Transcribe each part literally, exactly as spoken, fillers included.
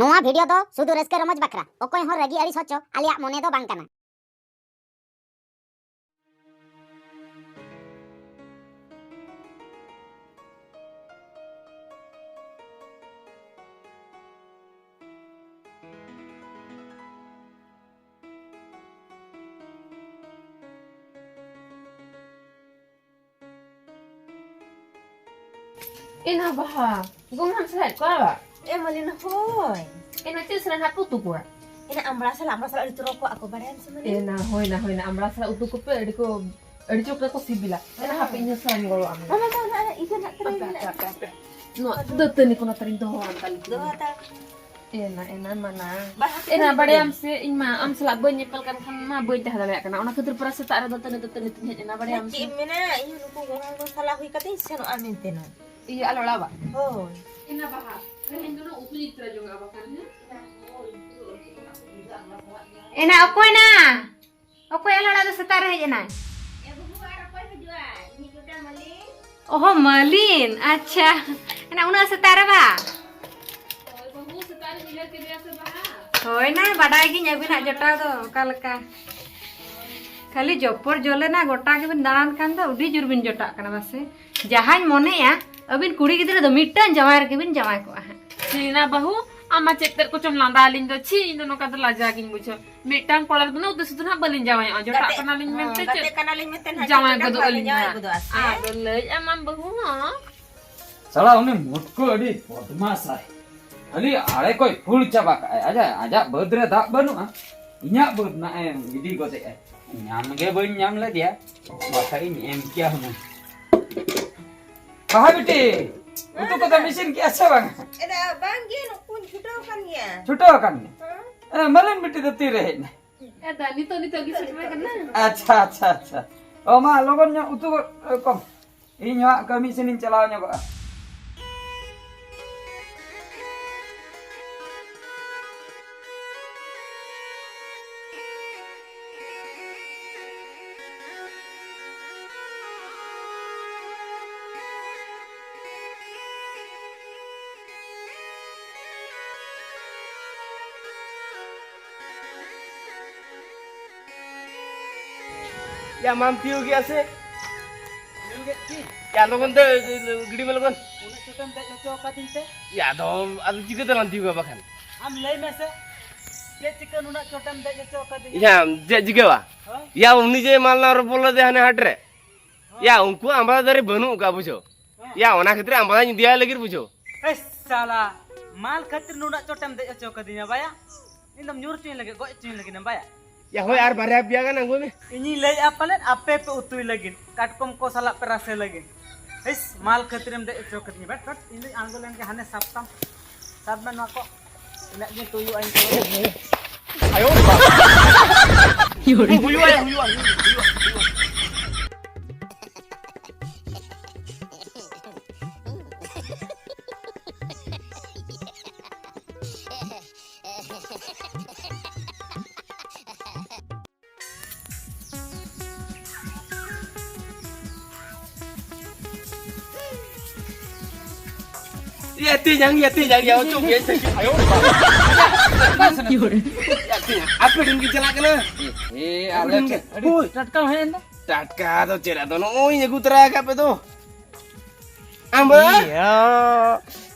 ᱱᱚᱣᱟ video ᱫᱚ ᱥᱩᱫᱷᱩ ᱨᱟᱹᱥᱠᱟᱹ ᱨᱚᱢᱚᱡᱽ ᱵᱟᱠᱷᱨᱟ, ᱚᱠᱚᱭ ᱦᱚᱸ ᱨᱟᱹᱜᱤ ᱟᱹᱲᱤᱥ ᱦᱚᱪᱚ ᱟᱞᱮᱭᱟᱜ ᱢᱚᱱᱮ ᱫᱚ ᱵᱟᱝ ᱠᱟᱱᱟ᱾ ᱮᱱᱟ ᱵᱟᱦᱟ, ᱜᱚᱝᱜᱷᱟᱢ ᱥᱟᱞᱟᱭᱮᱫ ᱠᱚᱣᱟ ᱵᱟ? ᱮ ᱢᱟᱹᱞᱤᱱ, ᱦᱳᱭ᱾ ᱮᱱᱟ ᱪᱮᱫ ᱥᱟᱞᱟᱜ ᱱᱟᱜ ᱯᱮ ᱩᱛᱩ ᱠᱚᱣᱟ? ᱮᱱᱟ ᱟᱢᱲᱟ ᱥᱟᱞᱟᱜ, ᱟᱢᱲᱟ ᱥᱟᱞᱟᱜ ᱟᱹᱰᱤ ᱪᱚᱨᱚᱠ ᱠᱚᱜᱼᱟ ᱠᱚ, ᱵᱟᱲᱟᱭᱟᱢ ᱥᱮ ᱢᱟᱹᱞᱤᱱ? ᱮᱱᱟ, ᱦᱳᱭ ᱱᱟ, ᱦᱳᱭ ᱱᱟ, ᱟᱢᱲᱟ ᱥᱟᱞᱟᱜ ᱩᱛᱩ ᱠᱚᱯᱮ, ᱟᱹᱰᱤ ᱠᱚ, ᱟᱹᱰᱤ ᱪᱚᱨᱚᱠ ᱠᱚ ᱥᱤᱵᱤᱞᱟ᱾ ᱮᱱᱟ ᱦᱟᱯᱮ ᱤᱧ ᱦᱚᱸ ᱥᱟᱞᱟᱧ ᱜᱚᱲᱚ ᱟᱢ ᱜᱮ᱾ ᱢᱟᱢᱟ, ᱢᱟᱢᱟ, ᱚᱱᱟ ᱤᱭᱟᱹ ᱱᱟᱜ ᱛᱟᱞᱮ ᱦᱟᱯᱮ, ᱢᱮᱱᱟᱜᱼᱟ᱾ ᱦᱟᱯᱮ, ᱦᱟᱯᱮ, ᱦᱟᱯᱮ᱾ ᱱᱚᱣᱟ ᱫᱟᱹᱛᱟᱹᱱᱤ ᱠᱚ ᱱᱚᱛᱮ ᱨᱤᱧ ᱫᱚᱦᱚ ᱟᱠᱟᱫ ᱞᱟᱹᱜᱤᱫ᱾ ᱫᱚᱦᱚ ᱦᱟᱛᱟᱲ᱾ ᱮᱱᱟ, ᱮᱱᱟ, ᱢᱟᱱᱟ᱾ ᱵᱟᱦᱟ ᱠᱚ ᱮᱱᱟ, ᱵᱟᱹᱧ ᱵᱟᱲᱟᱭᱟᱢ ᱤᱫᱤᱭᱟ᱾ ᱥᱮ, ᱤᱧ ᱢᱟ ᱟᱢ ᱥᱟᱞᱟᱜ ᱵᱟᱹᱧ ᱧᱮᱯᱮᱞ ᱠᱟᱱ ᱠᱷᱟᱱ ᱢᱟ ᱵᱟᱹᱧ ᱛᱟᱦᱮᱸ ᱫᱟᱲᱮᱭᱟᱜ ᱠᱟᱱᱟ᱾ ᱚᱱᱟ ᱠᱷᱟᱹᱛᱤᱨ ᱯᱟᱨᱟ ᱥᱮᱛᱟᱜ ᱨᱮ ᱫᱟᱹᱛᱟᱹᱱᱤ, ᱫᱟᱹᱛᱟᱹᱱᱤ ᱛᱤᱧ ᱦᱮᱡ ᱮᱱᱟ, ᱵᱟᱲᱟᱭᱟᱢ ᱪᱮᱫ ᱥᱮ᱾ ᱮᱢ ᱢᱮᱱᱟ, ᱤᱧ ᱦᱚᱸ ᱱᱩᱠᱩ ᱜᱚᱝᱜᱷᱟ ᱠᱚ ᱥᱟᱞᱟ ᱦᱩᱭ ᱠᱟᱛᱮ ᱤᱧ ᱥᱮᱱᱚᱜᱼᱟ ᱢᱮᱱᱛᱮ ᱱᱚ᱾ ᱤᱭᱟᱹ, ᱟᱞᱮ ᱚᱲᱟᱜ ᱵᱟ? ᱦᱳᱭ᱾ ᱮᱱᱟ ᱵᱟᱦᱟ, ᱛᱮᱦᱮᱧ ᱫᱚ ᱱᱚ ᱩᱛᱩᱧ ᱤᱥᱤᱱ ᱡᱚᱝ ᱟᱜᱼᱟ ᱵᱟᱠᱷᱟᱱ, ᱦᱮᱸ? ᱮᱱᱟ ᱚᱠᱚᱭ ᱱᱟ? ᱚᱠᱚᱭ ᱟᱞᱮ ᱚᱲᱟᱜ ᱫᱚ ᱥᱮᱛᱟᱜ ᱨᱮ ᱦᱮᱡ ᱮᱱᱟᱭ? ᱮ ᱵᱟᱹᱵᱩ, ᱟᱨ ᱚᱠᱚᱭ ᱦᱤᱡᱩᱜᱼᱟ? ᱤᱧᱤᱡ ᱡᱚᱴᱟ ᱢᱟᱹᱞᱤ᱾ ᱚᱦᱚ, ᱢᱟᱹᱞᱤᱱ, ᱟᱪᱪᱷᱟ᱾ ᱮᱱᱟ ᱩᱱᱟᱹᱜ ᱥᱮᱛᱟᱜ ᱨᱮ ᱵᱟ? ᱦᱳᱭ ᱵᱟᱹᱵᱩ, ᱥᱮᱛᱟᱜ ᱨᱮ ᱩᱭᱦᱟᱹᱨ ᱠᱮᱫᱮᱭᱟ ᱥᱮ ᱵᱟᱝ? ᱦᱳᱭ ᱱᱟ, ᱵᱟᱰᱟᱭ ᱜᱤᱧ ᱟᱹᱵᱤᱱᱟᱜ ᱡᱚᱴᱟᱣ ᱫᱚ ᱚᱠᱟ ᱞᱮᱠᱟ᱾ ᱠᱷᱟᱹᱞᱤ ᱡᱚᱯᱚᱨ ᱡᱚᱞᱮᱱᱟ, ᱜᱚᱴᱟ ᱜᱮᱵᱤᱱ ᱫᱟᱬᱟᱱ ᱠᱷᱟᱱ ᱫᱚ ᱟᱹᱰᱤ ᱡᱳᱨ ᱵᱤᱱ ᱡᱚᱴᱟᱜ ᱠᱟᱱᱟ ᱵᱟᱥᱮ᱾ ᱡᱟᱦᱟᱸᱧ ᱢᱚᱱᱮᱭᱟ, ᱟᱹᱵᱤᱱ ᱠᱩᱲᱤ ᱜᱤᱫᱽᱨᱟᱹ ᱫᱚ ᱢᱤᱫᱴᱟᱝ ᱡᱟᱶᱟᱭ ᱨᱮᱜᱮ ᱵᱤᱱ ᱡᱟᱶᱟᱭ ᱠᱚᱜᱼᱟ ᱦᱟᱸᱜ᱾ ᱪᱤᱱᱟ ᱵᱟᱹᱦᱩ, ᱟᱢ ᱢᱟ ᱪᱮᱫ ᱛᱮᱫ ᱠᱚᱪᱚᱢ ᱞᱟᱸᱫᱟ ᱟᱹᱞᱤᱧ ᱫᱚ᱾ ᱪᱷᱤ, ᱤᱧ ᱫᱚ ᱱᱚᱝᱠᱟ ᱫᱚ ᱞᱟᱡᱟᱣ ᱜᱤᱧ ᱵᱩᱡᱷᱟᱹᱣᱟ᱾ ᱢᱤᱫᱴᱟᱝ ᱠᱚᱲᱟ ᱨᱮᱫᱚ ᱩᱱᱟᱹᱜ ᱩᱛᱟᱹᱨ ᱥᱩᱫᱷᱩ ᱱᱟᱦᱟᱜ ᱵᱟᱹᱞᱤᱧ ᱡᱟᱶᱟᱭᱚᱜᱼᱟ᱾ ᱡᱚᱴᱟᱜ ᱜᱟᱛᱮ, ᱠᱟᱱᱟᱞᱤᱧ ᱦᱚᱸ, ᱢᱮᱱᱛᱮ ᱜᱟᱛᱮ ᱪᱮᱫ ᱠᱟᱱᱟᱞᱤᱧ ᱡᱟᱶᱟᱭ ᱢᱮᱱᱛᱮ ᱜᱚᱫᱚᱜ ᱱᱟᱦᱟᱜ ᱟᱹᱞᱤᱧ ᱡᱟᱶᱟᱭ ᱱᱟᱦᱟᱜ? ᱜᱚᱫᱚᱜᱼᱟ ᱥᱮ? ᱟᱫᱚ ᱞᱟᱹᱭ ᱟᱢᱟᱢ ᱵᱟᱹᱦᱩ ᱦᱚᱸ᱾ ᱥᱟᱞᱟ ᱩᱱᱤ ᱢᱩᱴᱠᱩ ᱟᱹᱰᱤ ᱵᱚᱫᱢᱟᱥᱟᱭ᱾ ᱠᱷᱟᱹᱞᱤ ᱟᱲᱮ ᱠᱚᱭ ᱯᱷᱩᱲ ᱪᱟᱵᱟ ᱠᱟᱜᱼᱟᱭ᱾ ᱟᱡᱟᱜ, ᱟᱡᱟᱜ ᱵᱟᱹᱫᱽ ᱨᱮ ᱫᱟᱜ ᱵᱟᱹᱱᱩᱜᱼᱟ, ᱤᱧᱟᱜ ᱵᱟᱹᱫᱽ ᱱᱟᱜ ᱮ ᱜᱤᱰᱤ ᱜᱚᱫᱮᱜᱼᱟᱭ᱾ ᱧᱟᱢ ᱜᱮ ᱵᱟᱹᱧ ᱧᱟᱢ ᱞᱮᱫᱮᱭᱟ, ᱵᱟᱠᱷᱟᱡ ᱤᱧ ᱮᱢ ᱠᱮᱭᱟ ᱦᱩᱱᱟᱹᱝ᱾ ᱵᱟᱦᱟ ᱵᱤᱴᱤ, ᱩᱛᱩ ᱠᱚᱫᱚᱢ ᱤᱥᱤᱱ ᱠᱮᱜᱼᱟ ᱥᱮ ᱵᱟᱝ? ᱮᱫᱟ, ᱵᱟᱝ ᱜᱮ, ᱱᱩᱠᱩᱧ ᱪᱷᱩᱴᱟᱹᱣ ᱟᱠᱟᱱ ᱜᱮᱭᱟ᱾ ᱪᱷᱩᱴᱟᱹᱣ ᱟᱠᱟᱱ ᱜᱮᱭᱟ? ᱦᱮᱸ᱾ ᱮ, ᱢᱟᱹᱞᱤᱱ ᱵᱤᱴᱤ ᱫᱚ ᱛᱤᱨᱮ ᱦᱮᱡ ᱮᱱᱟ? ᱮᱫᱟ, ᱱᱤᱛᱚᱜ, ᱱᱤᱛᱚᱜ ᱜᱮ ᱥᱮᱴᱮᱨ ᱟᱠᱟᱱᱟ᱾ ᱟᱪᱪᱷᱟ, ᱟᱪᱪᱷᱟ, ᱟᱪᱪᱷᱟ᱾ ᱚ, ᱢᱟ, ᱞᱚᱜᱚᱱ ᱧᱚᱜ ᱩᱛᱩ ᱜᱚᱫ, ᱮ, ᱠᱚᱢ᱾ ᱤᱧ ᱦᱚᱸ ᱠᱟᱹᱢᱤ ᱥᱮᱱᱤᱧ ᱪᱟᱞᱟᱣ ᱧᱚᱜᱚᱜᱼᱟ᱾ ᱭᱟ, ᱢᱟᱢ ᱛᱤᱭᱳᱜ ᱜᱮᱭᱟ ᱥᱮ? ᱧᱮᱞ ᱠᱮᱫ ᱠᱤ? ᱭᱟ, ᱞᱚᱜᱚᱱ ᱛᱮ ᱜᱤᱰᱤ ᱢᱮ ᱞᱚᱜᱚᱱ᱾ ᱩᱱᱟᱹᱜ ᱪᱚᱴᱮᱢ ᱫᱮᱡ ᱦᱚᱪᱚ ᱟᱠᱟᱫᱤᱧ ᱛᱮ? ᱭᱟ, ᱟᱫᱚ, ᱟᱫᱚ ᱪᱤᱠᱟᱹ ᱛᱮᱞᱟᱝ ᱛᱤᱭᱳᱜᱟ ᱵᱟᱠᱷᱟᱱ? ᱟᱢ ᱞᱟᱹᱭ ᱢᱮ ᱥᱮ, ᱪᱮᱫ ᱪᱤᱠᱟᱹ ᱱᱩᱱᱟᱹᱜ ᱪᱚᱴᱮᱢ ᱫᱮᱡ ᱦᱚᱪᱚ ᱟᱠᱟᱫᱤᱧᱟ? ᱭᱟ, ᱪᱮᱫ ᱪᱤᱠᱟᱹᱣᱟ? ᱦᱳᱭ? ᱭᱟ, ᱩᱱᱤ ᱡᱮ ᱢᱟᱞ ᱞᱟᱝ ᱨᱚᱯᱚᱲ ᱞᱮᱫᱮ ᱦᱟᱱᱮ ᱦᱟᱴ ᱨᱮ᱾ ᱦᱳᱭ᱾ ᱭᱟ, ᱩᱱᱠᱩ ᱟᱢᱵᱟᱫᱟ ᱫᱟᱨᱮ ᱵᱟᱹᱱᱩᱜ ᱟᱠᱟᱫ, ᱵᱩᱡᱷᱟᱹᱣ᱾ ᱦᱮᱸ᱾ ᱭᱟ, ᱚᱱᱟ ᱠᱷᱟᱹᱛᱤᱨ ᱟᱢᱵᱟᱫᱟᱧ ᱤᱫᱤᱭᱟᱭ ᱞᱟᱹᱜᱤᱫ, ᱵᱩᱡᱷᱟᱹᱣ᱾ ᱮᱭ ᱥᱟᱞᱟ, ᱢᱟᱞ ᱠᱷᱟᱹᱛᱤᱨ ᱱᱩᱱᱟᱹᱜ ᱪᱚᱴᱮᱢ ᱫᱮᱡ ᱦᱚᱪᱚ ᱠᱟᱫᱤᱧᱟ ᱵᱟᱭᱟ? ᱤᱧ ᱫᱚᱢ ᱧᱩᱨ ᱦᱚᱪᱚᱧ ᱞᱟᱹᱜᱤᱫ, ᱜᱚᱡ ᱦᱚᱪᱚᱧ ᱞᱟᱹᱜᱤᱫ ᱮᱢ ᱵᱟᱭᱟ? ᱭᱟ, ᱦᱳᱭ, ᱟᱨ ᱵᱟᱨᱭᱟ ᱯᱮᱭᱟ ᱜᱟᱱ ᱟᱹᱜᱩᱭ ᱢᱮ᱾ ᱤᱧᱤᱧ ᱞᱟᱹᱭᱮᱫᱼᱟ ᱯᱟᱞᱮᱫ ᱟᱯᱮ ᱯᱮ ᱩᱛᱩᱭ ᱞᱟᱹᱜᱤᱫ, ᱠᱟᱴᱠᱚᱢ ᱠᱚ ᱥᱟᱞᱟᱜ ᱯᱮ ᱨᱟᱥᱮ ᱞᱟᱹᱜᱤᱫ᱾ ᱦᱤᱥ, ᱢᱟᱞ ᱠᱷᱟᱹᱛᱤᱨᱮᱢ ᱫᱮᱡ ᱦᱚᱪᱚ ᱠᱟᱫᱤᱧᱟ᱾ ᱵᱮᱴ, ᱵᱮᱴ, ᱤᱧ ᱫᱚᱧ ᱟᱬᱜᱚ ᱞᱮᱱ ᱜᱮ, ᱦᱟᱱᱮ ᱥᱟᱵ ᱛᱟᱢ, ᱥᱟᱵ ᱢᱮ ᱱᱚᱣᱟ ᱠᱚ᱾ ᱤᱱᱟᱹᱜ ᱜᱮ ᱛᱩᱭᱩ ᱟᱹᱧ ᱠᱟᱱᱟ᱾ ᱟᱭᱳ ᱵᱟᱵᱟ᱾ ᱦᱩᱭᱩᱜᱼᱟ, ᱦᱩᱭᱩᱜᱼᱟ, ᱦᱩᱭᱩᱜᱼᱟ, ᱦᱩᱭᱩᱜᱼᱟ᱾ Iya, ti yang, iya, ti yang, ya, cuk, ya, cuk. Ayo. Iya, ti yang. Apa yang dicelak kena? Eh, eh, apa yang aduh, dicelak? Aduh, tatka hei anda. Tatka tu cerita tu, oi, aku terakhir apa tu? ᱟᱢᱵᱟ? ᱤᱭᱟ,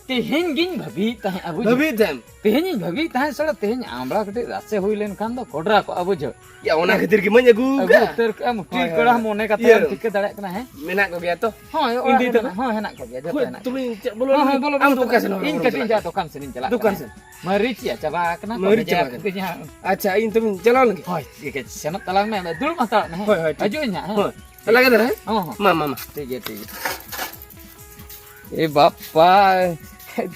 ᱛᱮᱦᱮᱧ ᱜᱤᱧ ᱵᱷᱟᱹᱵᱤᱭᱮᱫ ᱛᱟᱦᱮᱸᱫ, ᱟᱵᱚ ᱡᱚ-, ᱵᱷᱟᱹᱵᱤᱭᱮᱫ ᱛᱟᱦᱮᱸᱫ? ᱛᱮᱦᱮᱧᱤᱧ ᱵᱷᱟᱹᱵᱤᱭᱮᱫ ᱛᱟᱦᱮᱸᱫ, ᱥᱟᱞᱟ, ᱛᱮᱦᱮᱧ ᱟᱢᱵᱽᱲᱟ ᱠᱟᱹᱴᱤᱡ ᱨᱟᱥᱮ ᱦᱩᱭ ᱞᱮᱱᱠᱷᱟᱱ ᱫᱚ ᱠᱚᱰᱨᱟ ᱠᱚᱜᱼᱟ, ᱵᱩᱡᱷᱟᱹᱣ᱾ ᱭᱟ, ᱚᱱᱟ ᱠᱷᱟᱹᱛᱤᱨ ᱜᱮ ᱢᱟᱧ ᱟᱹᱜᱩ ᱟᱹᱜᱩ ᱟᱠᱟᱫ᱾ ᱩᱛᱟᱹᱨ ᱠᱟᱜᱼᱟ, ᱢᱩᱴᱷᱤ ᱦᱳᱭ, ᱦᱳᱭ, ᱠᱚᱲᱟ, ᱦᱳᱭ᱾ ᱢᱚᱱᱮ ᱠᱟᱛᱮ ᱤᱭᱟᱹ, ᱮᱢ ᱴᱷᱤᱠᱟᱹ ᱫᱟᱲᱮᱭᱟᱜ ᱠᱟᱱᱟ, ᱦᱮᱸ? ᱢᱮᱱᱟᱜ ᱠᱚᱜᱮᱭᱟ ᱛᱚ? ᱦᱳᱭ, ᱚᱲᱟᱜ ᱤᱧ ᱨᱮ ᱫᱤᱫᱤ ᱢᱮᱱᱟᱜ, ᱛᱟᱠᱚ? ᱦᱳᱭ, ᱦᱮᱱᱟᱜ ᱠᱚᱜᱮᱭᱟ, ᱡᱚᱛᱚ ᱦᱳᱭ, ᱦᱮᱱᱟᱜ ᱛᱚᱵᱮ ᱠᱚᱜᱮᱭᱟ᱾ ᱪᱮᱫ ᱵᱚᱞᱚ ᱟᱢ ᱞᱮᱱᱟ? ᱫᱚ ᱚᱠᱟ ᱥᱮᱱ ᱦᱚᱸ ᱤᱧ ᱵᱟᱢ ᱠᱟᱹᱴᱤᱡ ᱪᱟᱞᱟᱜ? ᱪᱟ ᱫᱚᱠᱟᱱ ᱥᱮᱱ ᱤᱧ ᱪᱟᱞᱟᱜ ᱫᱚᱠᱟᱱ ᱠᱟᱱᱟ᱾ ᱥᱮᱱ᱾ ᱢᱟᱹᱨᱤᱪ ᱭᱟ ᱪᱟᱵᱟ ᱟᱠᱟᱱᱟ, ᱢᱟᱹᱨᱤᱪ ᱛᱚᱵᱮ ᱪᱟᱵᱟ ᱡᱟ ᱟᱠᱟᱱᱟ᱾ ᱠᱟᱹᱴᱤᱡ ᱦᱟᱸᱜ᱾ ᱟᱪᱪᱷᱟ, ᱤᱧ ᱛᱚᱵᱮᱧ ᱪᱟᱞᱟᱣ ᱞᱮᱱ ᱜᱮ᱾ ᱦᱳᱭ, ᱴᱷᱤᱠ ᱟᱪᱷᱮ, ᱥᱮᱱᱚᱜ ᱛᱟᱞᱟᱝ ᱢᱮ, ᱫᱩᱲᱩᱵ ᱦᱟᱛᱟᱲᱚᱜ ᱢᱮ, ᱦᱮᱸ? ᱦᱳᱭ, ᱦᱳᱭ, ᱴᱷᱤᱠ᱾ ᱦᱤᱡᱩᱜ ᱟᱹᱧ ᱦᱟᱸᱜ, ᱦᱮᱸ? ᱦᱳᱭ᱾ ᱛᱟᱦᱞᱮ ᱠᱟᱛᱮ ᱨᱮ? ᱦᱚᱸ, ᱦᱚᱸ᱾ ᱢᱟ, ᱢᱟ, ᱢᱟ᱾ ᱴᱷᱤᱠ ᱜᱮᱭᱟ, ᱴᱷᱤᱠ ᱜᱮᱭᱟ᱾ ᱮ ᱵᱟᱯᱟ,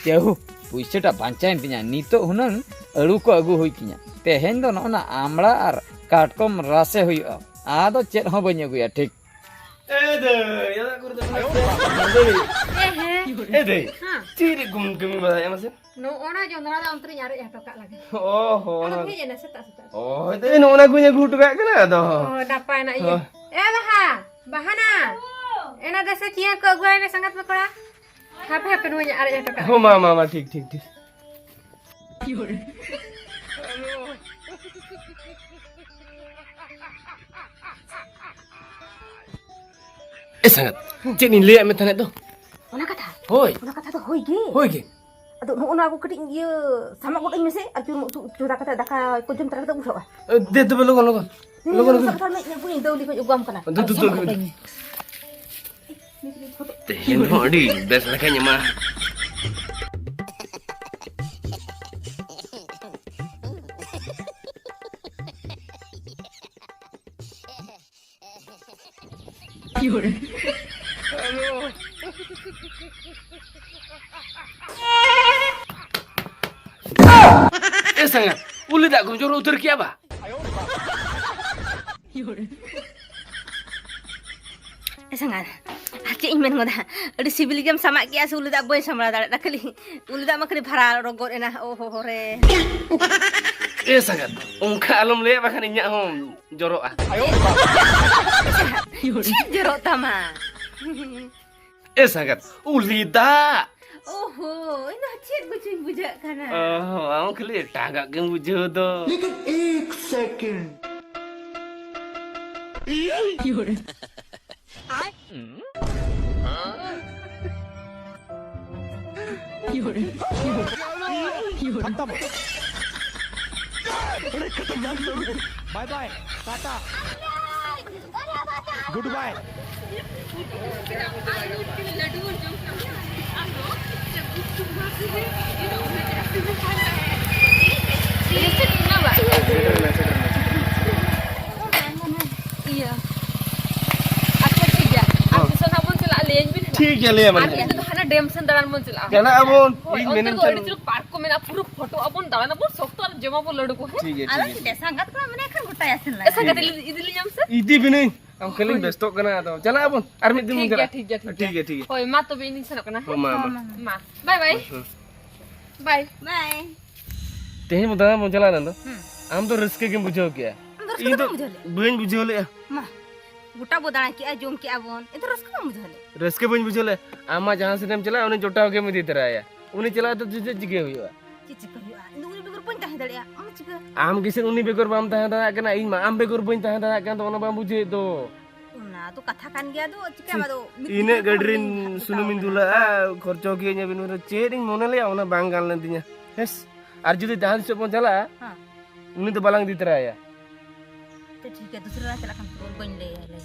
ᱡᱟᱹᱦᱩ, ᱯᱩᱭᱥᱟᱹᱴᱟ ᱵᱟᱧᱪᱟᱣᱮᱱ ᱛᱤᱧᱟ᱾ ᱱᱤᱛᱚᱜ ᱦᱩᱱᱟᱹᱝ ᱟᱹᱲᱩ ᱠᱚ ᱟᱹᱜᱩ ᱦᱩᱭ ᱠᱤᱧᱟ᱾ ᱛᱮᱦᱮᱧ ᱫᱚ ᱱᱚᱜᱼᱚ ᱱᱟ ᱟᱢᱲᱟ ᱟᱨ ᱠᱟᱴᱠᱚᱢ ᱨᱟᱥᱮ ᱦᱩᱭᱩᱜᱼᱟ᱾ ᱟᱫᱚ ᱪᱮᱫ ᱦᱚᱸ ᱵᱟᱹᱧ ᱟᱹᱜᱩᱭᱟ, ᱴᱷᱤᱠ? ᱮ ᱫᱟᱹᱭ, ᱚᱲᱟᱜ ᱠᱚᱨᱮ ᱫᱚ ᱢᱮᱱᱟᱜ ᱯᱮᱭᱟ? ᱮ ᱦᱮᱸ᱾ ᱮ ᱫᱟᱹᱭ, ᱦᱮᱸ᱾ ᱪᱮᱫ ᱨᱮ ᱠᱚᱢ ᱠᱟᱹᱢᱤ ᱵᱟᱲᱟᱭᱟ ᱢᱟᱥᱮ? ᱱᱚᱜᱼᱚ ᱱᱟ ᱡᱚᱸᱰᱨᱟ ᱫᱚ ᱚᱱᱛᱮ ᱨᱤᱧ ᱟᱨᱮᱡ ᱦᱚᱴᱚ ᱠᱟᱜ ᱞᱟᱹᱜᱤᱫ᱾ ᱚ ᱦᱚᱸ᱾ ᱟᱫᱚ ᱦᱮᱡ ᱮᱱᱟ ᱥᱮᱛᱟᱜ ᱥᱮᱛᱟᱜ᱾ ᱚ, ᱦᱳᱭ ᱛᱚ, ᱱᱚᱜᱼᱚ ᱱᱟ ᱠᱚᱧ ᱟᱹᱜᱩ ᱦᱚᱴᱚ ᱠᱟᱜ ᱠᱟᱱᱟ, ᱟᱫᱚ᱾ ᱚ, ᱱᱟᱯᱟᱭ ᱱᱟ ᱤᱭᱟᱹ᱾ ᱦᱳᱭ᱾ ᱮ ᱵᱟᱦᱟ, ᱵᱟᱦᱟᱱᱟ᱾ ᱮᱱᱟ ᱫᱮᱥᱮ ᱪᱤᱭᱟᱹ ᱠᱚ ᱟᱹᱜᱩᱣᱟᱭ ᱢᱮ ᱥᱟᱸᱜᱟᱛ ᱢᱮ ᱠᱚᱲᱟ᱾ ᱦᱟᱯᱮ, ᱦᱟᱯᱮ, ᱱᱚᱣᱟᱧ ᱟᱨᱮᱡ ᱦᱚᱴᱚ ᱠᱟᱜ᱾ ᱦᱚᱸ, ᱢᱟ, ᱢᱟ, ᱢᱟ, ᱴᱷᱤᱠ, ᱴᱷᱤᱠ, ᱴᱷᱤᱠ᱾ ᱮ ᱥᱟᱸᱜᱟᱛ, ᱪᱮᱫ ᱤᱧ ᱞᱟᱹᱭᱟᱫ ᱢᱮ ᱛᱟᱦᱮᱸᱫ ᱫᱚ? ᱚᱱᱟ ᱠᱟᱛᱷᱟ? ᱦᱳᱭ᱾ ᱚᱱᱟ ᱠᱟᱛᱷᱟ ᱫᱚ ᱦᱳᱭ ᱜᱮ᱾ ᱦᱳᱭ ᱜᱮ᱾ ᱟᱫᱚ ᱱᱚᱜᱼᱚ ᱱᱚᱣᱟ ᱠᱚ ᱠᱟᱹᱴᱤᱡ ᱤᱭᱟᱹ ᱥᱟᱢᱟᱜ ᱜᱚᱫ ᱟᱹᱧ ᱢᱮᱥᱮ, ᱟᱨ ᱪᱩᱨᱢᱩᱜ ᱩᱛᱩ ᱪᱚᱸᱫᱟ ᱠᱟᱛᱮ ᱫᱟᱠᱟ ᱠᱚ ᱡᱚᱢ ᱛᱟᱨᱟ ᱠᱟᱛᱮ ᱩᱴᱷᱟᱹᱜᱼᱟ᱾ ᱮ, ᱫᱮ ᱛᱚᱵᱮ ᱞᱚᱜᱚᱱ, ᱞᱚᱜᱚᱱ᱾ ᱞᱚᱜᱚᱱ, ᱞᱚᱜᱚᱱ᱾ ᱠᱟᱛᱷᱟ ᱢᱮᱫ ᱧᱮᱞ ᱠᱚᱧ ᱫᱟᱹᱣᱞᱤ ᱠᱚᱧ ᱟᱹᱜᱩᱣᱟᱢ ᱠᱟᱱᱟ᱾ ᱫᱩ, ᱫᱩ, ᱫᱩ, ᱥᱟᱢᱟᱜ ᱫᱩ᱾ ᱜᱚᱫ ᱟᱹᱧ ᱢᱮ᱾ ᱛᱮᱦᱮᱧ ᱦᱚᱸ ᱟᱹᱰᱤ ᱵᱮᱥ ᱞᱮᱠᱟᱧ ᱮᱢᱟ᱾ ᱮ ᱥᱟᱸᱜᱟᱛ, ᱩᱞᱤ ᱫᱟᱜ ᱠᱚᱢ ᱡᱚᱨᱚ ᱩᱛᱟᱹᱨ ᱠᱮᱜᱼᱟ ᱵᱟ? ᱮ ᱥᱟᱸᱜᱟᱛ, ᱟᱨ ᱪᱮᱫ ᱤᱧ ᱢᱮᱱ ᱜᱚᱫᱟ? ᱟᱹᱰᱤ ᱥᱤᱵᱤᱞ ᱜᱮᱢ ᱥᱟᱢᱟᱜ ᱠᱮᱜᱼᱟ ᱥᱮ, ᱩᱞᱤ ᱫᱟᱜ ᱵᱟᱹᱧ ᱥᱟᱢᱵᱲᱟᱣ ᱫᱟᱲᱮᱭᱟᱜ ᱠᱟᱱᱟ᱾ ᱠᱷᱟᱹᱞᱤ ᱩᱞᱤ ᱫᱟᱜ ᱢᱟ ᱠᱷᱟᱹᱞᱤ ᱵᱷᱟᱨᱟᱣ ᱨᱚᱜᱚᱫ ᱮᱱᱟ᱾ ᱳ ᱦᱳ ᱦᱳ ᱨᱮ᱾ ᱮ ᱥᱟᱸᱜᱟᱛ, ᱚᱱᱠᱟ ᱟᱞᱚᱢ ᱞᱟᱹᱭᱟ, ᱵᱟᱠᱷᱟᱱ ᱤᱧᱟᱹᱜ ᱦᱚᱸ ᱡᱚᱨᱚᱜᱼᱟ᱾ ᱪᱮᱫ ᱡᱚᱨᱚᱜ ᱛᱟᱢᱟ? ᱮ ᱥᱟᱸᱜᱟᱛ, ᱩᱞᱤ ᱫᱟᱜ᱾ ᱳᱦᱳ, ᱤᱧ ᱫᱚ ᱪᱮᱫ ᱠᱚᱪᱚᱧ ᱵᱩᱡᱷᱟᱹᱜ ᱠᱟᱱᱟ᱾ ᱚᱦᱚ, ᱟᱢ ᱠᱷᱟᱹᱞᱤ ᱮᱴᱟᱜᱟᱜ ᱜᱮᱢ ᱵᱩᱡᱷᱟᱹᱣ ᱫᱚ᱾ ᱞᱮᱠᱤᱱ ᱮᱠ ᱥᱮᱠᱮᱱᱰ᱾ बाय बाय, टाटा, गुड बाय। ᱤᱭᱟᱹ, ᱟᱪᱪᱷᱟ, ᱴᱷᱤᱠ ᱜᱮᱭᱟ᱾ ᱟᱨ ᱛᱤᱥᱚᱜ ᱱᱟᱜ ᱵᱚᱱ ᱪᱟᱞᱟᱜᱼᱟ, ᱞᱟᱹᱭᱟᱹᱧ ᱵᱤᱱ ᱦᱟᱸᱜ᱾ ᱴᱷᱤᱠ ᱜᱮᱭᱟ, ᱞᱟᱹᱭ ᱟᱢᱟᱞᱮ ᱟᱨ ᱦᱟᱸᱜ᱾ ᱢᱤᱫ ᱫᱤᱱ ᱫᱚ ᱦᱟᱱᱟ ᱰᱮᱢ ᱥᱮᱱ ᱫᱟᱬᱟᱱ ᱵᱚᱱ ᱪᱟᱞᱟᱜᱼᱟ᱾ ᱪᱟᱞᱟᱜ ᱟᱵᱚᱱ᱾ ᱦᱳᱭ, ᱤᱧ ᱚᱱᱛᱮ ᱢᱮᱱᱮᱫ ᱨᱮᱫᱚ ᱟᱹᱰᱤ ᱛᱟᱦᱮᱱ ᱡᱳᱨ ᱯᱟᱨᱠ ᱠᱚ ᱢᱮᱱᱟᱜᱼᱟ, ᱯᱩᱨᱟᱹ ᱯᱷᱳᱴᱳ ᱟᱵᱚᱱ, ᱫᱟᱬᱟᱱ ᱟᱵᱚᱱ, ᱥᱚᱠᱛᱚ ᱟᱨ ᱡᱚᱢᱟᱵᱚᱱ ᱞᱟᱹᱰᱩ ᱠᱚ, ᱦᱮᱸ? ᱴᱷᱤᱠ ᱜᱮᱭᱟ, ᱟᱞᱮ ᱴᱷᱤᱠ ᱜᱮᱭᱟ, ᱴᱷᱤᱠ ᱜᱮᱭᱟ᱾ ᱥᱟᱸᱜᱟᱛ ᱠᱚᱲᱟ ᱢᱮᱱᱟᱭ ᱠᱷᱟᱱ ᱜᱚᱴᱟᱭᱟ ᱥᱮᱱ ᱞᱟᱝ᱾ ᱮ, ᱥᱟᱸᱜᱟᱛ ᱤᱫᱤ, ᱤᱫᱤ ᱞᱤᱧᱟᱢ ᱥᱮ? ᱤᱫᱤ ᱵᱤᱱᱟᱹᱧ᱾ ᱟᱢ ᱠᱷᱟᱹᱞᱤᱧ ᱦᱳᱭ᱾ ᱵᱮᱥᱛᱚᱜ ᱠᱟᱱᱟ, ᱟᱫᱚ ᱪᱟᱞᱟᱜ ᱟᱵᱚᱱ ᱟᱨ ᱢᱤᱫ ᱫᱤᱱ ᱵᱚᱱ ᱴᱷᱤᱠ ᱜᱮᱭᱟ, ᱪᱟᱞᱟᱜᱼᱟ᱾ ᱴᱷᱤᱠ ᱜᱮᱭᱟ, ᱴᱷᱤᱠ ᱜᱮᱭᱟ᱾ ᱦᱳᱭ, ᱢᱟ ᱛᱚᱵᱮ ᱤᱧ ᱫᱩᱧ ᱥᱮᱱᱚᱜ ᱠᱟᱱᱟ, ᱦᱮᱸ? ᱦᱳᱭ, ᱢᱟ, ᱢᱟ, ᱢᱟ᱾ ᱢᱟ᱾ ᱢᱟ᱾ ᱵᱟᱭ ᱵᱟᱭ᱾ ᱦᱮᱸ᱾ ᱵᱟᱭ᱾ ᱛᱮᱦᱮᱧ ᱵᱚ ᱫᱟᱬᱟᱱ ᱵᱚᱱ ᱪᱟᱞᱟᱣ ᱞᱮᱱ ᱫᱚ, ᱦᱩᱸ᱾ ᱟᱢ ᱫᱚ ᱨᱟᱹᱥᱠᱟᱹ ᱜᱮᱢ ᱵᱩᱡᱷᱟᱹᱣ ᱠᱮᱜᱼᱟ᱾ ᱟᱢ ᱫᱚ ᱨᱟᱹᱥᱠᱟᱹ ᱤᱧ ᱫᱚ ᱵᱟᱢ ᱵᱩᱡᱷᱟᱹᱣ ᱞᱮᱫᱼᱟ? ᱵᱟᱹᱧ ᱵᱩᱡᱷᱟᱹᱣ ᱞᱮᱫᱼᱟ᱾ ᱢᱟ, ᱜᱚᱴᱟ ᱵᱚ ᱫᱟᱬᱟ ᱠᱮᱜᱼᱟ, ᱡᱚᱢ ᱠᱮᱜᱼᱟ ᱵᱚᱱ, ᱮᱱᱛᱮ ᱨᱟᱹᱥᱠᱟᱹ ᱵᱟᱢ ᱵᱩᱡᱷᱟᱹᱣ ᱞᱮᱫᱼᱟ? ᱨᱟᱹᱥᱠᱟᱹ ᱵᱟᱹᱧ ᱵᱩᱡᱷᱟᱹᱣ ᱞᱮᱫᱼᱟ᱾ ᱟᱢ ᱢᱟ ᱡᱟᱦᱟᱸ ᱥᱮᱫ ᱮᱢ ᱪᱟᱞᱟᱜᱼᱟ, ᱩᱱᱤ ᱡᱚᱴᱟᱣ ᱜᱮᱢ ᱤᱫᱤ ᱛᱚᱨᱟᱭᱟ᱾ ᱩᱱᱤ ᱪᱟᱞᱟᱣ ᱠᱟᱛᱮ ᱪᱮᱫ ᱪᱤᱠᱟᱹ ᱦᱩᱭᱩᱜᱼᱟ? ᱪᱮᱫ ᱪᱤᱠᱟᱹ ᱦᱩᱭᱩᱜᱼᱟ? ᱤᱧ ᱫᱚ ᱩᱱᱤ ᱵᱮᱜᱚᱨ ᱵᱟᱹᱧ ᱛᱟᱦᱮᱸ ᱫᱟᱲᱮᱭᱟᱜᱼᱟ᱾ ᱟᱢ ᱪᱤᱠᱟᱹ? ᱟᱢ ᱜᱮᱥᱮ ᱩᱱᱤ ᱵᱮᱜᱚᱨ ᱵᱟᱢ ᱛᱟᱦᱮᱸ ᱫᱟᱲᱮᱭᱟᱜ ᱠᱟᱱᱟ, ᱤᱧ ᱢᱟ ᱟᱢ ᱵᱮᱜᱚᱨ ᱵᱟᱹᱧ ᱛᱟᱦᱮᱸ ᱫᱟᱲᱮᱭᱟᱜ ᱠᱟᱱ ᱫᱚ, ᱚᱱᱟ ᱵᱟᱢ ᱵᱩᱡᱷᱟᱹᱣᱮᱫ ᱫᱚ᱾ ᱚᱱᱟ ᱫᱚ ᱠᱟᱛᱷᱟ ᱠᱟᱱ ᱜᱮᱭᱟ, ᱟᱫᱚ ᱪᱤᱠᱟᱹ ᱪᱤ-, ᱟᱫᱚ ᱢᱤᱫ ᱤᱱᱟᱹᱜ ᱫᱤᱱ ᱜᱟᱹᱰᱤ ᱨᱮ ᱨᱤᱧ ᱵᱟᱹᱧ ᱥᱩᱱᱩᱢᱤᱧ ᱛᱟᱦᱮᱸ ᱫᱩᱞᱟᱜᱼᱟ, ᱠᱟᱱᱟ᱾ ᱠᱷᱚᱨᱪᱚ ᱠᱤᱭᱟᱹᱧ ᱟᱹᱵᱤᱱ, ᱪᱮᱫ ᱤᱧ ᱢᱚᱱᱮ ᱞᱮᱭᱟ, ᱚᱱᱟ ᱵᱟᱝ ᱜᱟᱱ ᱞᱮᱱ ᱛᱤᱧᱟ᱾ ᱦᱮᱸᱥ, ᱟᱨ ᱡᱩᱫᱤ ᱡᱟᱦᱟᱸ ᱛᱤᱥᱚᱜ ᱵᱚᱱ ᱪᱟᱞᱟᱜᱼᱟ, ᱦᱮᱸ᱾ ᱩᱱᱤ ᱫᱚ ᱵᱟᱞᱟᱝ ᱤᱫᱤ ᱛᱚᱨᱟᱭᱟ᱾ ᱛᱚ ᱴᱷᱤᱠ ᱜᱮᱭᱟ, ᱫᱩᱥᱨᱟ ᱨᱮ ᱪᱟᱞᱟᱜ ᱠᱷᱟᱱ ᱯᱩᱨᱟᱹ ᱵᱟᱹᱧ ᱞᱟᱹᱭᱟ, ᱞᱟᱹᱭ᱾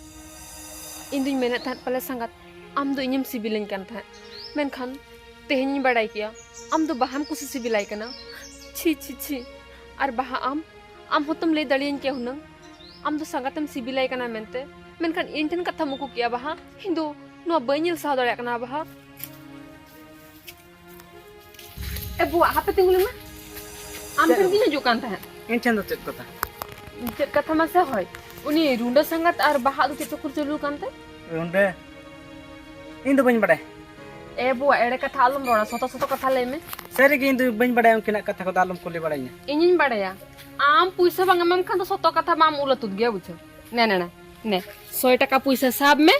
ᱤᱧ ᱫᱩᱧ ᱢᱮᱱᱮᱫ ᱛᱟᱦᱮᱸᱫ, ᱯᱟᱞᱮ ᱥᱟᱸᱜᱟᱛ, ᱟᱢ ᱫᱚ ᱤᱧᱮᱢ ᱥᱤᱵᱤᱞᱟᱹᱧ ᱠᱟᱱ ᱛᱟᱦᱮᱸᱫ, ᱢᱮᱱᱠᱷᱟᱱ ᱛᱮᱦᱮᱧᱤᱧ ᱵᱟᱲᱟᱭ ᱠᱮᱭᱟ ᱟᱢ ᱫᱚ ᱵᱟᱦᱟᱢ ᱠᱩᱥᱤ ᱥᱤᱵᱤᱞᱟᱭ ᱠᱟᱱᱟ᱾ ᱪᱷᱤ, ᱪᱷᱤ, ᱪᱷᱤ᱾ ᱟᱨ ᱵᱟᱦᱟ ᱟᱢ, ᱟᱢ ᱦᱚᱸᱛᱚᱢ ᱞᱟᱹᱭ ᱫᱟᱲᱮᱭᱟᱹᱧ ᱠᱮᱭᱟ ᱦᱩᱱᱟᱹᱝ, ᱟᱢ ᱫᱚ ᱥᱟᱸᱜᱟᱛᱮᱢ ᱥᱤᱵᱤᱞᱟᱭ ᱠᱟᱱᱟ ᱢᱮᱱᱛᱮ, ᱢᱮᱱᱠᱷᱟᱱ ᱤᱧ ᱴᱷᱮᱱ ᱠᱟᱛᱷᱟᱢ ᱩᱠᱩ ᱠᱮᱜᱼᱟ ᱵᱟᱦᱟ᱾ ᱤᱧ ᱫᱚ ᱱᱚᱣᱟ ᱵᱟᱹᱧ ᱧᱮᱞ ᱥᱟᱦᱟᱣ ᱫᱟᱲᱮᱭᱟᱜ ᱠᱟᱱᱟ ᱵᱟᱦᱟ᱾ ᱮ ᱵᱩᱣᱟ, ᱦᱟᱯᱮ ᱛᱤᱸᱜᱩ ᱞᱮᱢ᱾ ᱟᱢ ᱪᱮᱫ? ᱴᱷᱮᱱ ᱜᱤᱧ ᱦᱤᱡᱩᱜ ᱠᱟᱱ ᱛᱟᱦᱮᱸᱫ᱾ ᱤᱧ ᱴᱷᱮᱱ ᱫᱚ ᱪᱮᱫ ᱠᱟᱛᱷᱟ? ᱪᱮᱫ ᱠᱟᱛᱷᱟ ᱢᱟᱥᱮ ᱦᱳᱭ, ᱩᱱᱤ ᱨᱩᱸᱰᱟᱹ ᱥᱟᱸᱜᱟᱛ ᱟᱨ ᱵᱟᱦᱟ ᱫᱚ ᱪᱮᱫ ᱪᱚᱠᱚᱨ ᱪᱟᱹᱞᱩ ᱠᱟᱱ ᱛᱮ? ᱨᱩᱸᱰᱟᱹ? ᱤᱧ ᱫᱚ ᱵᱟᱹᱧ ᱵᱟᱰᱟᱭ᱾ ᱮ ᱵᱩᱣᱟ, ᱮᱲᱮ ᱠᱟᱛᱷᱟ ᱟᱞᱚᱢ ᱨᱚᱲᱟ, ᱥᱚᱛᱚ ᱥᱚᱛᱚ ᱠᱟᱛᱷᱟ ᱞᱟᱹᱭ ᱢᱮ᱾ ᱥᱟᱹᱨᱤ ᱜᱮ, ᱤᱧ ᱫᱚ ᱵᱟᱹᱧ ᱵᱟᱰᱟᱭᱟ, ᱩᱱᱠᱤᱱᱟᱜ ᱠᱟᱛᱷᱟ ᱠᱚᱫᱚ ᱟᱞᱚᱢ ᱠᱩᱞᱤ ᱵᱟᱲᱟᱧᱟ᱾ ᱤᱧᱤᱧ ᱵᱟᱰᱟᱭᱟ, ᱟᱢ ᱯᱩᱭᱥᱟᱹ ᱵᱟᱝ ᱮᱢᱟᱢ ᱠᱷᱟᱱ ᱫᱚ ᱥᱚᱛᱚ ᱠᱟᱛᱷᱟ ᱵᱟᱢ ᱩᱞᱟ ᱛᱩᱫ ᱜᱮᱭᱟ, ᱵᱩᱡᱷᱟᱹᱣ? ᱱᱮ, ᱱᱮ, ᱱᱮ, ᱱᱮ, ᱥᱚᱭ ᱴᱟᱠᱟ ᱯᱩᱭᱥᱟᱹ ᱥᱟᱵ ᱢᱮ,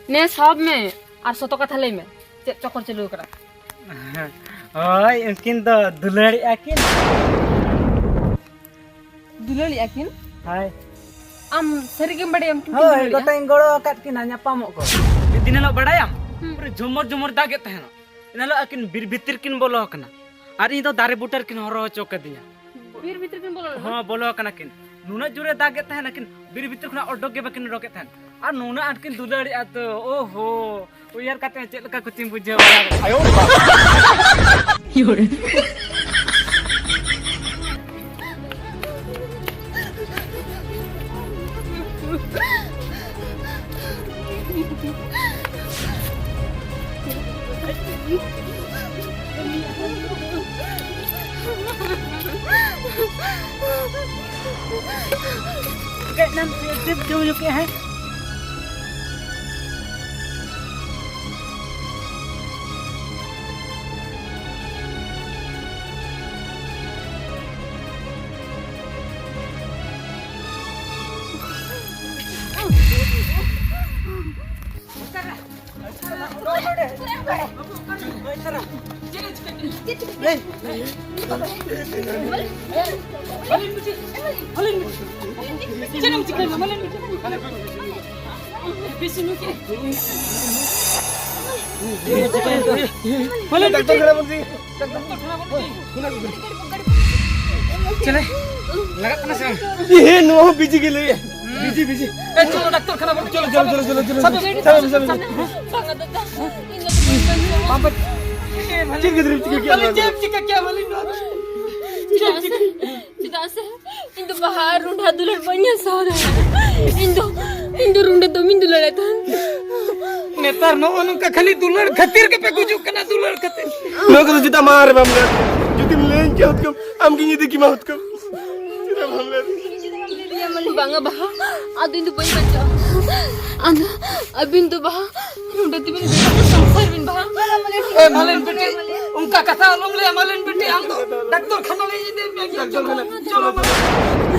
ᱱᱮ, ᱥᱟᱵ ᱢᱮ, ᱟᱨ ᱥᱚᱛᱚ ᱠᱟᱛᱷᱟ ᱞᱟᱹᱭ ᱢᱮ, ᱪᱮᱫ ᱪᱚᱠᱚᱨ ᱪᱟᱹᱞᱩ ᱟᱠᱟᱱᱟ? ᱦᱳᱭ, ᱩᱱᱠᱤᱱ ᱫᱚ ᱫᱩᱞᱟᱹᱲᱮᱜᱼᱟ ᱠᱤᱱ᱾ ᱫᱩᱞᱟᱹᱲᱮᱜᱼᱟ ᱠᱤᱱ? ᱦᱳᱭ᱾ ᱟᱢ ᱥᱟᱹᱨᱤ ᱜᱮᱢ ᱵᱟᱲᱟᱭᱟ ᱩᱱᱠᱤᱱ ᱠᱤᱱ ᱦᱳᱭ, ᱫᱩᱞᱟᱹᱲᱮᱜᱼᱟ? ᱜᱚᱴᱟᱧ ᱜᱚᱲᱚ ᱟᱠᱟᱫ ᱠᱤᱱᱟ ᱧᱟᱯᱟᱢᱚᱜ ᱠᱚ᱾ ᱢᱤᱫ ᱫᱤᱱ ᱦᱤᱞᱳᱜ ᱵᱟᱲᱟᱭᱟᱢ? ᱦᱩᱸ᱾ ᱯᱩᱨᱟᱹ ᱡᱷᱚᱢᱚᱨ ᱡᱷᱚᱢᱚᱨ ᱫᱟᱜ ᱮᱫ ᱛᱟᱦᱮᱱᱟ᱾ ᱮᱱ ᱦᱤᱞᱳᱜ ᱟᱹᱠᱤᱱ ᱵᱤᱨ ᱵᱷᱤᱛᱤᱨ ᱠᱤᱱ ᱵᱚᱞᱚ ᱟᱠᱟᱱᱟ᱾ ᱟᱨ ᱤᱧ ᱫᱚ ᱫᱟᱨᱮ ᱵᱩᱴᱟᱹ ᱨᱮᱠᱤᱱ ᱦᱚᱨᱦᱚ ᱦᱚᱪᱚ ᱠᱟᱫᱤᱧᱟ᱾ ᱵᱤᱨ ᱵᱷᱤᱛᱤᱨ ᱠᱤᱱ ᱵᱚᱞᱚ ᱞᱮᱱᱟ? ᱦᱚᱸ, ᱵᱚᱞᱚ ᱟᱠᱟᱱᱟ ᱠᱤᱱ᱾ ᱱᱩᱱᱟᱹᱜ ᱡᱳᱨᱮ ᱫᱟᱜ ᱮᱫ ᱛᱟᱦᱮᱱᱟ, ᱠᱤᱱ ᱵᱤᱨ ᱵᱷᱤᱛᱤᱨ ᱠᱷᱚᱱᱟᱜ ᱚᱰᱚᱠ ᱜᱮ ᱵᱟᱹᱠᱤᱱ ᱚᱰᱚᱠᱮᱫ ᱛᱟᱦᱮᱱ᱾ ᱟᱨ ᱱᱩᱱᱟᱹᱜ ᱟᱸᱴ ᱠᱤᱱ ᱫᱩᱞᱟᱹᱲᱮᱜᱼᱟ ᱛᱚ, ᱳᱦᱳ, ᱩᱭᱦᱟᱹᱨ ᱠᱟᱛᱮ ᱪᱮᱫ ᱞᱮᱠᱟ ᱠᱩᱪᱤᱧ ᱵᱩᱡᱷᱟᱹᱣ ᱵᱟᱲᱟ ᱠᱮᱫᱟ᱾ ᱪᱤᱠᱟᱹᱭᱮᱫ ᱱᱟᱢ? ᱪᱮᱫ ᱡᱚᱢ ᱧᱩ ᱠᱮᱫᱼᱟ ᱦᱮᱸ? ᱪᱮᱫ ᱮᱢ ᱪᱤᱠᱟᱹᱭᱮᱱᱟ? ᱢᱟᱞᱮᱱ ᱵᱤᱴᱤ᱾ ᱵᱮᱥ ᱧᱚᱜ ᱜᱮ᱾ ᱢᱟᱞᱮᱱ ᱵᱤᱴᱤ᱾ ᱰᱟᱠᱛᱚᱨ ᱠᱷᱟᱱᱟ ᱵᱚᱱ ᱤᱫᱤ᱾ ᱪᱮᱞᱮ, ᱞᱟᱜᱟᱜ ᱠᱟᱱᱟ ᱥᱮ ᱵᱟᱝ? ᱮ, ᱱᱚᱣᱟ ᱦᱚᱸ ᱵᱤᱡᱤ ᱜᱮ ᱞᱟᱹᱭᱮᱫ᱾ ᱵᱤᱡᱤ, ᱵᱤᱡᱤ᱾ ᱮ, ᱪᱚᱞᱚ, ᱰᱟᱠᱛᱚᱨ ᱠᱷᱟᱱᱟ ᱵᱚᱱ᱾ ᱪᱚᱞᱚ, ᱪᱚᱞᱚ, ᱪᱚᱞᱚ, ᱪᱚᱞᱚ, ᱪᱚᱞᱚ᱾ ᱥᱟᱵ, ᱥᱟᱵ, ᱥᱟᱵ, ᱥᱟᱵ᱾ ᱵᱟᱝᱟ ᱫᱟᱫᱟ, ᱤᱧ ᱫᱚ ᱵᱟᱹᱧ ᱵᱟᱧᱪᱟᱣᱟ᱾ ᱪᱮᱫ ᱜᱤᱫᱽᱨᱟᱹᱢ ᱪᱤᱠᱟᱹ ᱠᱮᱫᱟ ᱱᱚᱣᱟ ᱫᱚ? ᱪᱮᱫ ᱮᱢ ᱪᱤᱠᱟᱹ ᱠᱮᱫᱟ, ᱢᱟ ᱞᱟᱹᱭ ᱢᱮ? ᱪᱮᱫᱟᱜ ᱥᱮ, ᱪᱮᱫᱟᱜ ᱥᱮ, ᱤᱧ ᱫᱚ ᱵᱟᱦᱟ ᱟᱨ ᱨᱩᱸᱰᱟ ᱫᱩᱞᱟᱹᱲ ᱵᱟᱹᱧ ᱦᱟᱥᱟᱣ ᱫᱟᱲᱮᱭᱟᱜᱼᱟ᱾ ᱤᱧ ᱫᱚ, ᱤᱧ ᱫᱚ ᱨᱩᱸᱰᱟ ᱫᱚᱢᱮᱧ ᱫᱩᱞᱟᱹᱲᱟᱭ ᱛᱟᱦᱮᱸᱱ᱾ ᱱᱮᱛᱟᱨ ᱱᱚᱜᱼᱚ ᱱᱚᱝᱠᱟ ᱠᱷᱟᱹᱞᱤ ᱫᱩᱞᱟᱹᱲ ᱠᱷᱟᱹᱛᱤᱨ ᱜᱮᱯᱮ ᱜᱩᱡᱩᱜ ᱠᱟᱱᱟ, ᱫᱩᱞᱟᱹᱲ ᱠᱷᱟᱹᱛᱤᱨ᱾ ᱱᱚᱣᱟ ᱠᱚᱫᱚ ᱪᱮᱫᱟᱜ ᱢᱟ ᱟᱨ ᱵᱟᱢ ᱞᱟᱹᱭᱟ? ᱡᱩᱫᱤᱢ ᱞᱟᱹᱭᱟᱹᱧ ᱠᱮᱭᱟ ᱦᱩᱛᱠᱟᱹᱢ, ᱟᱢ ᱜᱤᱧ ᱤᱫᱤ ᱠᱮᱢᱟ ᱦᱩᱛᱠᱟᱹᱢ᱾ ᱪᱮᱫᱟᱜ ᱵᱟᱢ ᱞᱟᱹᱭᱟ? ᱵᱟᱝᱟ ᱵᱟᱦᱟ, ᱟᱫᱚ ᱤᱧ ᱫᱚ ᱵᱟᱹᱧ ᱵᱟᱧᱪᱟᱜᱼᱟ᱾ ᱟᱫᱚ ᱟᱹᱵᱤᱱ ᱫᱚ ᱵᱟᱦᱟ, ᱱᱚᱰᱮ ᱛᱮᱵᱤᱱ ᱥᱚᱝᱥᱟᱨ ᱵᱤᱱ ᱵᱟᱦᱟ᱾ ᱮ, ᱢᱟᱞᱮᱱ ᱵᱤᱴᱤ, ᱚᱱᱠᱟ ᱠᱟᱛᱷᱟ ᱟᱞᱚᱢ ᱞᱟᱹᱭᱟ, ᱢᱟᱞᱮᱱ ᱵᱤᱴᱤ, ᱟᱢ ᱫᱚ ᱰᱟᱠᱛᱚᱨ ᱠᱷᱟᱱᱟ ᱞᱮ ᱤᱫᱤ ᱢᱮᱭᱟ᱾ ᱪᱚᱞᱚ, ᱢᱟᱞᱮᱱ᱾